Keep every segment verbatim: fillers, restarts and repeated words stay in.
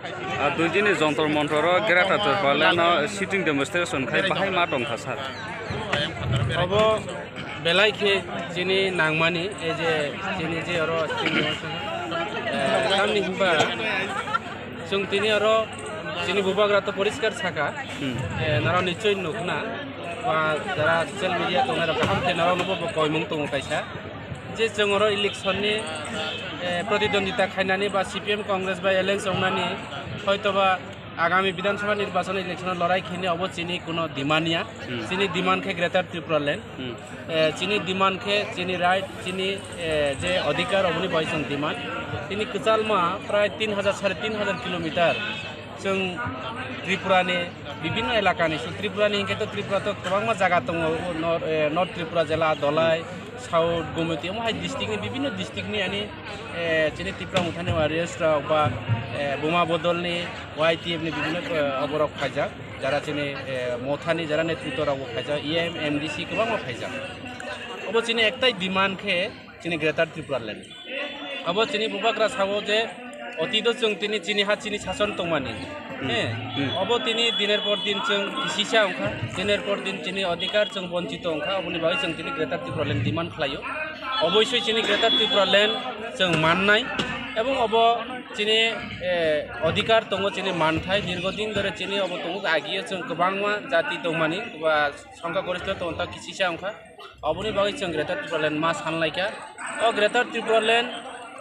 Ah, dui dini Jantar Mantar o Greater Tipraland no sitting demonstration khai bahai ma tongkha sir? Obo belai khe chini nangmani, ei je chini je oro sitting demonstration, eh, tamni hwnba chwng tini oro chini bubagra to poriskar saka, Hmm. eh, nara nichoi nukna, ba jara social media tongnai rok kaham khe nara nubo bo koimung tongo kaisa. Je chwng oro election ni, eh, protidwandita khainani ba C P M Congress bai alliance wngnani, hoitoba agami Bidhan Sabha nirbachon election o lorai khaini obo chini kuno demand ya. Hmm. Chini demand khe Greater Tripura Land. Hmm. Eh, chini demand khe chini right, chini, eh, je adhikar oboni bai chwng demand. Chini kwchalma prai tin hajar, sare tin hajar kilometer. Chwng Tripura ni bibhinno elaka ni, so Tripura ni hinkhe to Tripura to kwbangma jaga tongo, o Nor-, eh, North Tripura jela, Dholai, South Gomoti, omo hai district ni bibhinno district ni ani, eh, chini Tipra Mothani warriors rok ba, eh, Buma Bodol ni Y T F ni bibhinno, eh, oborok phaijak, jara chini, eh, Mothani jara netritwo rok bo phaijak, E M, M D C kwbangma phaijak. Obo chini ektai demand khe chini Greater Tripura Land. Abo chini bubagra sao je otito chwng tini chini ha chini sason tongmani. Hmm. He, Hmm. Obo tini diner por din chwng kisisa wngkha, diner por din chini adhikar chwng bonchito wngkha, oboni bagwi chwng tini Greater Tripura Land demand khlaio. Oboisoi chini Greater Tripura Land chwng mannai, ebong obo chini, eh, adhikar tongo, chini manthai, dirgo din dhore chini obo tongo, agiyo chwng kwbangma jati tongmani, ba songkha goristho tongo, ta kisisa wngkha. Oboni bagwi chwng Greater Tripura Land ma sanlaikha. O Greater Tripura Land,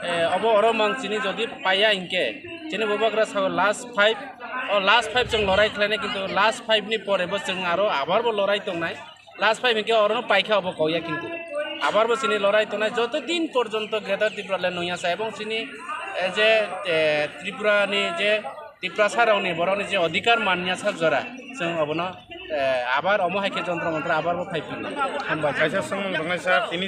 eh, obo oro mang chini jodi paiya hinkhe, chini bubagra sao last five, o last five chwng lorai khlainai, kintu last five ni pore bo chwng aro abar bo lorai tongnai. Last five hinkhe orono paikha obo kokya, kintu abar bo chini lorai tongnai joto din porjonto Greater Tripura Land nungya sa, ebong chini, eh, je, eh, Tripura ni je Tiprasa rokni borokni je adhikar manya sak jora, chwng obono, eh, abar omo hai khe Jantar Mantar abar bo phai phino. Hambai. Kaisa swngmung tongnai sir, tini